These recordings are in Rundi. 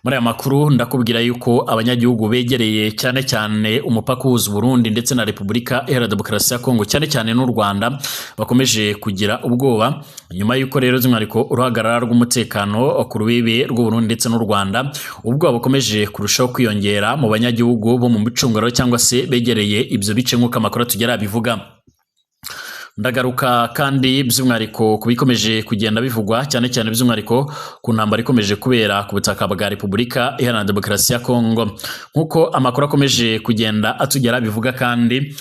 Muri aya makuru ndakubwira yuko abanyagihugu begereye cyane cyane umupaka uhuza Burundi ndetse na Repubulika Iharanira Demokarasi ya Kongo, cyane cyane n'u Rwanda, bakomeje kugira ubwoba nyuma y'uko rero by'umwihariko uruhagarara rw'umutekano ku rubibi rw'u Burundi ndetse n'u Rwanda, ubwoba bukomeje kurushaho kwiyongera mu banyagihugu bo mu micungararo cyangwa se begereye ibyo bice, nk'uko amakuru atugera bivuga. Ndagaruka kandi by'umwihariko ku bikomeje kugenda bivugwa, cyane cyane by'umwihariko ku ntambara ikomeje kubera ku butaka bwa Repubulika Iharanira Demokarasi ya Kongo, nk'uko amakuru akomeje kugenda atugera bivuga. Kandi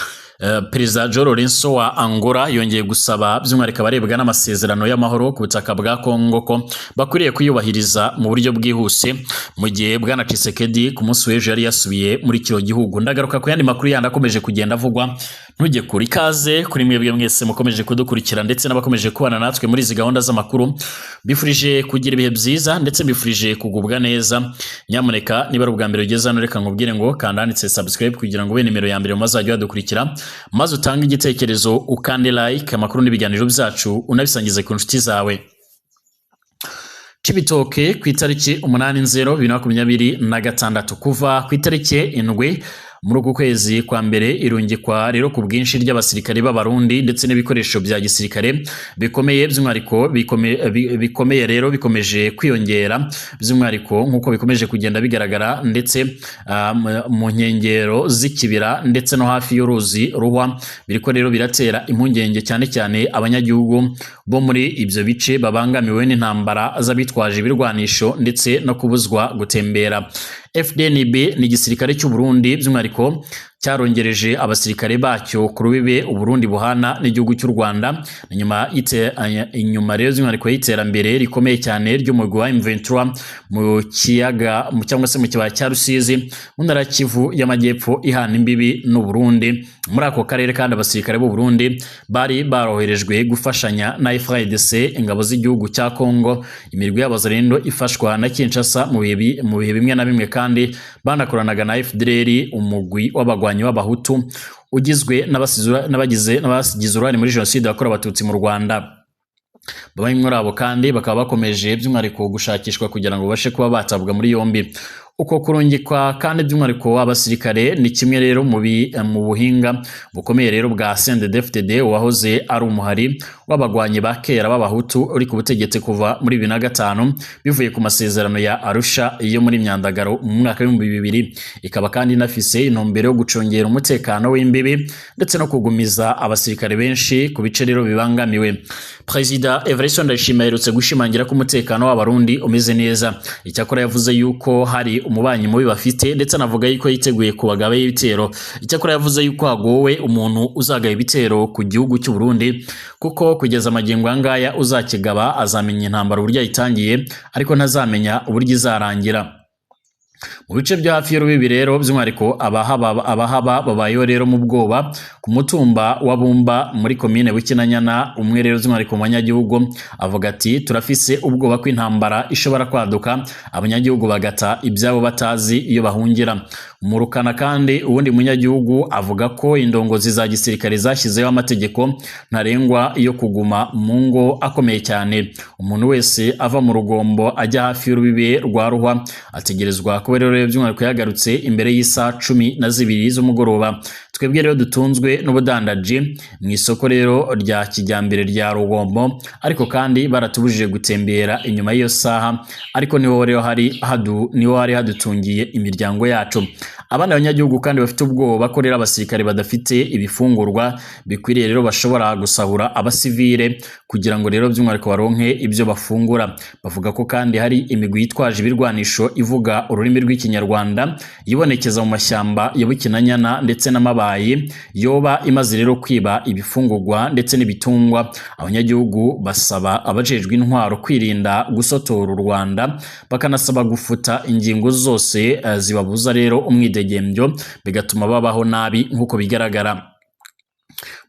Perezida João Lourenço wa Angola yongeye gusaba by'umwihariko abarebwa n'amasezerano y'amahoro ku butaka bwa Kongo ko bakwiriye kuyubahiriza mu buryo bwihuse, mu gihe Bwana Tshisekedi ku munsi w'ejo yari yasubiye muri kino gihugu. Ndagaruka ku yandi makuru yandi akomeje kugenda avugwa, ntujye kure. Ikaze kuri mwebwe mwese mukomeje kudukurikira ndetse n'abakomeje kubana natwe muri izi gahunda z'amakuru. Mbifurije kugira ibihe byiza ndetse mbifurije kugubwa neza. Nyamuneka, niba ari ubwa mbere ugeze hano, reka nkubwire ngo kanda handitse subscribe kugira ngo ube nimero ya mbere mu bazajya badukurikira, maze utange igitekerezo, ukande like, amakuru n'ibiganiro byacu unabisangize ku nshuti zawe. Cibitoke, ku itariki 8 Nzero 2026. Kuva ku itariki 7 muri uku kwezi kwa mbere, irungikwa rero ku bwinshi ry'abasirikare b'Abarundi ndetse n'ibikoresho bya gisirikare bikomeye, by'umwihariko bikomeye rero bikomeje kwiyongera, by'umwihariko nk'uko bikomeje kugenda bigaragara ndetse mu nkengero z'ikibira ndetse no hafi y'uruzi Ruhwa. Biriko rero biratera impungenge cyane cyane abanyagihugu bo muri ibyo bice babangamiwe n'intambara z'abitwaje ibirwanisho ndetse no kubuzwa gutembera. FDNB ni igisirikare cy'u Burundi, by'umwihariko cyarongereje abasirikare bacyo ku rubibe Uburundi buhana n'igihugu cy'u Rwanda, inyuma inyuma rero by'umwihariko y'iterambere rikomeye cyane ry'umugwi wa M23 mu kiyaga cyangwa se mu kibaya cya Rusizi, mu ntara ya Kivu y'Amajyepfo ihana imbibi n'u Burundi. Muri ako karere kandi, abasirikare b'u Burundi bari baroherejwe gufashanya na FARDC, ingabo z'igihugu cya Congo, imirwi y'Abazalendo ifashwa na Kinshasa mu bihe bimwe na bimwe, kandi banakoranaga na FDLR, umugwi w'abagwanyi b'Abahutu ugizwe n'abagize uruhare muri jenoside yakorewe Abatutsi mu Rwanda. Bamwe muri abo kandi bakaba bakomeje by'umwihariko gushakishwa kugira ngo babashe kuba batabwa muri yombi. Uko kurungikwa kandi by'umwihariko abasirikare ni kimwe rero mu buhinga bukomeye rero bwa CNDD-FDD, wahoze ari umuhari w'abagwanyi ba kera b'Abahutu uri ku butegetsi kuva muri 2005, bivuye ku masezerano ya Arusha yo muri Myandagaro mu mwaka w'2000. Ikaba kandi inafise intumbero yo gucungera umutekano w'imbibi ndetse no kugumiza abasirikare benshi ku bice rero bibangamiwe. Perezida Evariste Ndayishimiye aherutse gushimangira ko umutekano w'Abarundi umeze neza. Icyakora yavuze yuko hari umubanyi mubi bafite, ndetse anavuga yuko yiteguye kubagaba ibitero. Icyakora yavuze yuko hagowe umuntu uzagaba ibitero ku gihugu cy'u Burundi, kuko kugeza amagingo aya ngaya uzakigaba azamenya intambara uburyo yayitangiye, ariko ntazamenya uburyo izarangira. Mu bice byo hafi y'urubibi rero by'umwihariko, abahaba babayeho rero mu bwoba. Ku mutumba wa Bumba muri komine Bukinanyana, umwe rero by'umwihariko mu banyagihugu avuga ati: "Turafise ubwoba ko intambara ishobora kwaduka, abanyagihugu bagata ibyabo batazi iyo bahungira." Mu Rukana kandi, uwundi munyagihugu avuga ko indongozi za gisirikare zashyizeho amategeko ntarengwa yo kuguma mu ngo akomeye cyane. Umuntu wese ava mu Rugombo ajya hafi y'urubibe rwa Ruhwa ategerezwa kuba rero by'umwihariko yagarutse imbere y'isaha 12 z'umugoroba. Twebwe rero dutunzwe n'ubudandaji mu isoko rero rya kijyambere rya Rugombo, ariko kandi baratubujije gutembera inyuma y'iyo saha, ariko niho hari hadutungiye imiryango yacu. Abandi banyagihugu kandi bafite ubwoba ko rero abasirikare badafite ibifungurwa bikwiriye rero bashobora gusahura abasivile kugira ngo rero by'umwihariko baronke ibyo bafungura. Bavuga ko kandi hari imigwi yitwaje ibirwanisho ivuga ururimi rw'Ikinyarwanda yibonekeza mu mashyamba ya Bukinanyana ndetse n'Amabayi, yoba imaze rero kwiba ibifungurwa ndetse n'ibitungwa. Abanyagihugu basaba abajejwe intwaro kwirinda gusotora u Rwanda, bakanasaba gufuta ingingo zose zibabuza rero umwidegembyo, bigatuma babaho nabi nk'uko bigaragara.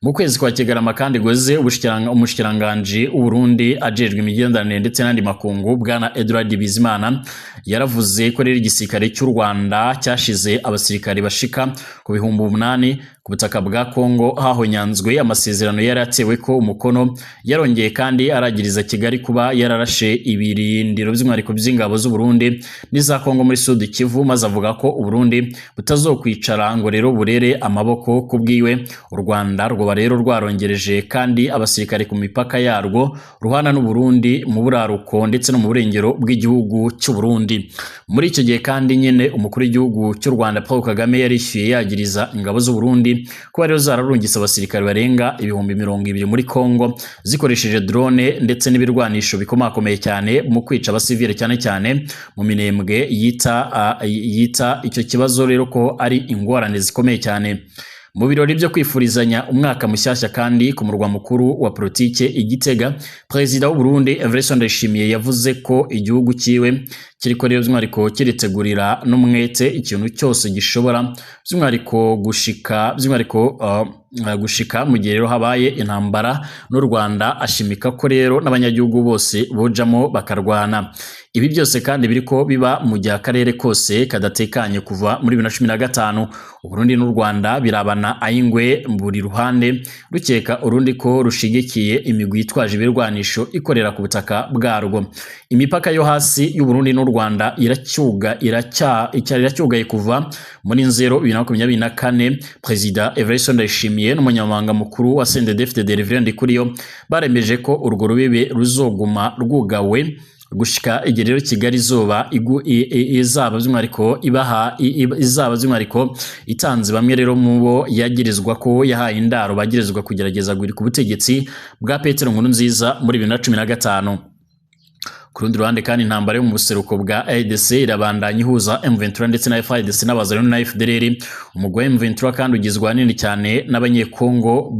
Mu kwezi kwa Kigarama kandi goze, umushikiranganji w'Uburundi ajejwe imigenderanire ndetse n'andi makungu, bwana Edouard Bizimana, yaravuze ko rero igisirikare cy'u Rwanda cyashize abasirikare bashika ku 8000 ku butaka bwa Kongo, hahonyanzwe amasezerano yari atewe ko umukono. Yarongeye kandi aragiriza Kigali kuba yararashe ibirindiro by'umwihariko by'ingabo z'u Burundi n'iza Kongo muri Sud Kivu, maze avuga ko u Burundi butazokwicara ngo rero burere amaboko. Kubwiwe, u Rwanda rwoba rero rwarongereje kandi abasirikare ku mipaka yarwo ruhana n'u Burundi mu buraruko ndetse no mu burengero bw'igihugu cy'u Burundi. Muri icyo gihe kandi nyine, umukuru w'igihugu cy'u Rwanda Paul Kagame yarishyuye yagiriza ingabo z'u Burundi kuba rero zararungitse abasirikare barenga 20,000 muri Kongo zikoresheje drone ndetse n'ibirwanisho bikomakomeye cyane mu kwica abasivile, cyane cyane mu Minembwe. Yita icyo kibazo rero ko ari ingorane zikomeye cyane. Mu birori byo kwifurizanya umwaka mushyashya kandi ku murwa mukuru wa politike i Gitega, Perezida w'u Burundi Evariste Ndayishimiye yavuze ko igihugu cyiwe kiriko rero by'umwihariko kiritegurira n'umwete ikintu cyose gishobora by'umwihariko gushika, by'umwihariko gushika mu gihe rero habaye intambara n'u Rwanda, ashimika ko rero n'abanyagihugu bose bojamo bakarwana. Ibi byose kandi biriko biba mu gihe akarere kose kadatekanye kuva muri 2015. Uburundi n'u Rwanda birabana ayingwe, buri ruhande rukeka urundi ko rushigikiye imigwi yitwaje ibirwanisho ikorera ku butaka bwarwo. Imipaka yo hasi y'u Burundi n'u Rwanda iracyuga iracya iracyugaye kuva muri 0 2024. Perezida Evariste Ndayishimiye n'umunyamabanga mukuru wa CNDD-FDD Reverend Ndikuriyo baremeje ko urwo rubibe ruzoguma rwugawe gushika igihe rero Kigali izuba izaba by'umwihariko ibaha izaba by'umwihariko itanze bamwe rero mu bo yagirizwa ko yahaye indaro bagirizwa kugerageza guhirika ubutegetsi bwa Petero Nkurunziza muri 2015. Ku rundi ruhande kandi, intambara yo mu buseruko bwa ADC irabandanya ihuza M23 ndetse na FARDC n'abazareno na FDLR. Umugwi wa M23 kandi ugizwe ahanini cyane n'abanyekongo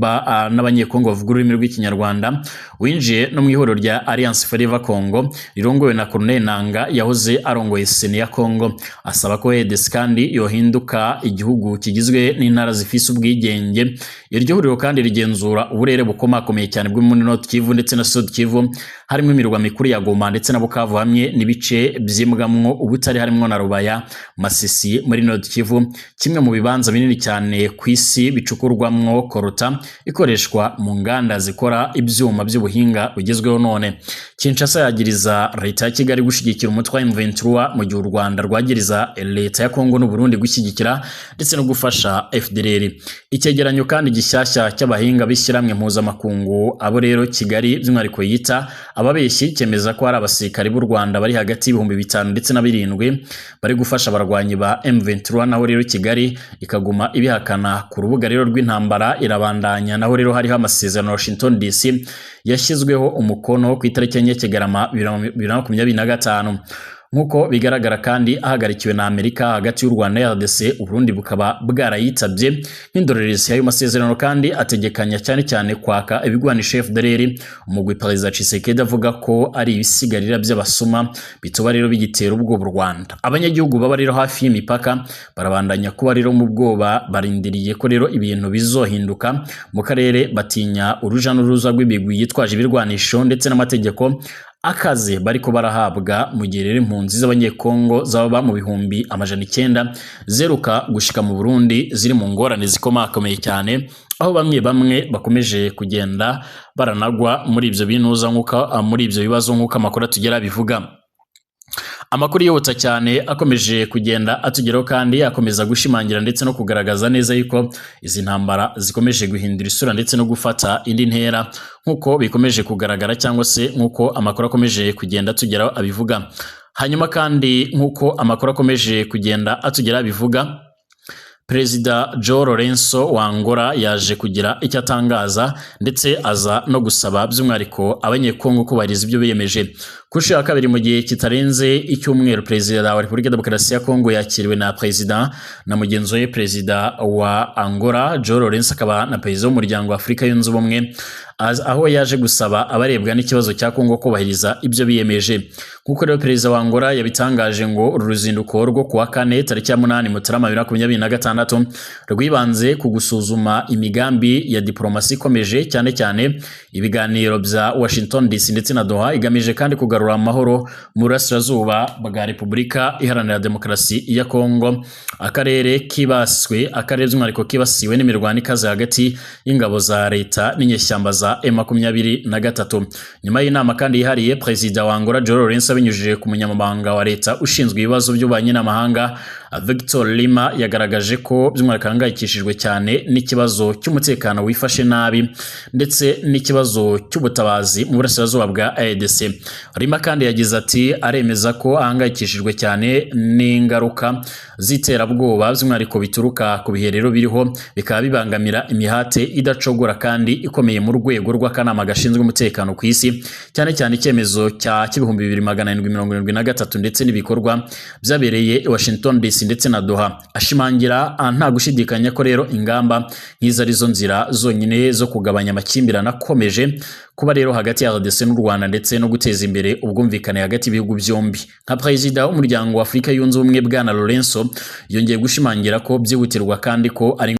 bavuga ururimi rw'Ikinyarwanda, winjiye no mu ihuriro rya Alliance Fleuve Congo rirongowe na Corneille Nanga yahoze arongoye Sena ya Congo. Asaba ko ADC kandi yohinduka igihugu kigizwe n'intara zifise ubwigenge. Iryo huriro kandi rigenzura uburere bukomakomeye cyane bwo muri Nord Kivu ndetse na Sud Kivu, harimo imirwa mikuru ya Goma ndetse na Bukavu, hamwe n'ibice byimbwamwo ubutare harimwo na Rubaya, Masisi muri Nord Kivu, kimwe mu bibanza binini cyane ku isi bicukurwamwo coltan ikoreshwa mu nganda zikora ibyuma by'ubuhinga bugezweho none. Kinshasa yagiriza leta ya Kigali gushyigikira umutwe wa M23, mu gihe u Rwanda rwagiriza leta ya Kongo n'u Burundi gushyigikira ndetse no gufasha FDLR. Icyegeranyo kandi gishyashya cy'abahinga b'ishyirahamwe mpuzamakungu, abo rero Kigali by'umwihariko yita ababeshyi, cyemeza ko hari abasirikare b'u Rwanda bari hagati y'ibihumbi 5 ndetse na 7 bari gufasha abarwanyi ba M23, naho rero Kigali ikaguma ibihakana. Ku rubuga rero rw'intambara irabandanya, naho rero hariho amasezerano Washington DC yashyizweho umukono ku itariki 4 Kigarama 2025, nk'uko bigaragara kandi ahagarikiwe na Amerika, hagati y'u Rwanda na RDC, Uburundi bukaba bwarayitabye nk'indorerezi. Y'ayo masezerano kandi ategekanya cyane cyane kwaka ibigwanisho FDLR, umugwi Perezida Tshisekedi avuga ko ari ibisigarira by'abasuma bituba rero bigitera ubwoba u Rwanda. Abanyagihugu baba rero hafi y'imipaka barabandanya kuba rero mu bwoba, barindiriye ko rero ibintu bizohinduka mu karere, batinya uruja n'uruza rw'imigwi yitwaje ibirwanisho ndetse n'amategeko akaze bariko barahabwa, mu gihe rero impunzi z'abanyekongo zaba mu 900,000 zeruka gushika mu Burundi ziri mu ngorane zikomakomeye cyane, aho bamwe bamwe bakomeje kugenda baranagwa muri ibyo binuza nk'uko muri ibyo bibazo, nk'uko amakuru atugera bivuga. Amakuru yihuta cyane akomeje kugenda atugeraho kandi akomeza gushimangira ndetse no kugaragaza neza yuko izi ntambara zikomeje guhindura isura ndetse no gufata indi ntera, nk'uko bikomeje kugaragara cyangwa se nk'uko amakuru akomeje kugenda atugeraho abivuga. Hanyuma kandi, nk'uko amakuru akomeje kugenda atugeraho abivuga, Perezida João Lourenço wa Angola yaje kugira icyo atangaza ndetse aza no gusaba by'umwihariko abanyekongo kubahiriza ibyo biyemeje. Ku nshuro ya kabiri mu gihe kitarenze icyumweru, Perezida wa Repubulika Demokarasi ya Kongo yakiriwe na Perezida na mugenzi we, Perezida wa Angola João Lourenço, akaba na Perezida w'Umuryango wa Afurika Yunze Ubumwe, aho yaje gusaba abarebwa n'ikibazo cya Kongo kubahiriza ibyo biyemeje. Nk'uko rero Perezida wa Angola yabitangaje, ngo uru ruzinduko rwo kuwa kane tariki ya 8 Mutarama 2026 rwibanze ku gusuzuma imigambi ya diplomasi ikomeje, cyane cyane ibiganiro bya Washington DC ndetse na Doha, igamije kandi kugarura amahoro mu burasirazuba bwa Repubulika Iharanira Demokarasi ya Kongo, akarere kibaswe, akarere by'umwihariko kibasiwe n'imirwano ikaze hagati y'ingabo za leta n'inyeshyamba za M23. Nyuma y'inama kandi yihariye, Perezida wa Angola João Lourenço, abinyujije ku munyamabanga wa leta ushinzwe ibibazo by'ububanyi n'amahanga Victor Lima, yagaragaje ko by'umwihariko ahangayikishijwe cyane n'ikibazo cy'umutekano wifashe nabi ndetse n'ikibazo cy'ubutabazi mu burasirazuba bwa RDC. Lima kandi yagize ati aremeza ko ahangayikishijwe cyane n'ingaruka z'iterabwoba, by'umwihariko bituruka ku bihe rero biriho, bikaba bibangamira imihate idacogora kandi ikomeye mu rwego rw'akanama gashinzwe umutekano ku isi, cyane cyane icyemezo cya 2773 ndetse n'ibikorwa byabereye i Washington DC ndetse na Doha. Ashimangira nta gushidikanya ko rero ingamba nk'izo arizo nzira zonyine zo kugabanya amakimbirane akomeje kuba rero hagati ya RDC n'u Rwanda, ndetse no guteza imbere ubwumvikane hagati y'ibihugu byombi. Nka Perezida w'Umuryango wa Afurika Yunze Ubumwe, Bwana Lourenço yongeye gushimangira ko byihutirwa kandi ko ari